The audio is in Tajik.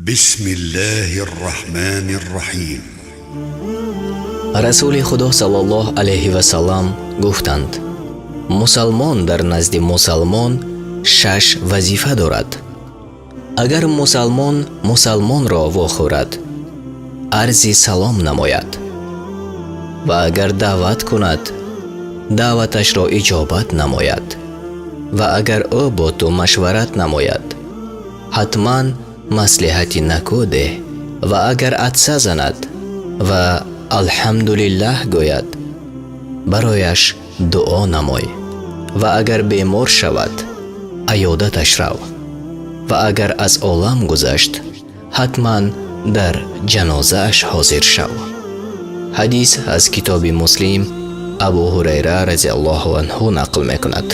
بسم الله الرحمن الرحيم. Расули Худо саллаллоҳу алайҳи васаллам гуфтанд: «Мусалмон дар назди мусалмон шаш вазифа дорад. Агар мусалмон мусалмонро вохӯрад, арзи салом намояд ва агар даъват кунад, даъваташро иҷобат намояд ва агар ӯ бо ту машварат намояд, ҳатман маслиҳати накӯ деҳ ва агар атса занад ва алҳамдулиллаҳ гӯяд, барояш дуо намой ва агар бемор шавад, аёдаташ рав ва агар аз олам гузашт, ҳатман дар ҷанозааш ҳозир шав». Ҳадис аз китоби Муслим, Абу Ҳурайра разияллоҳу анҳу нақл мекунад.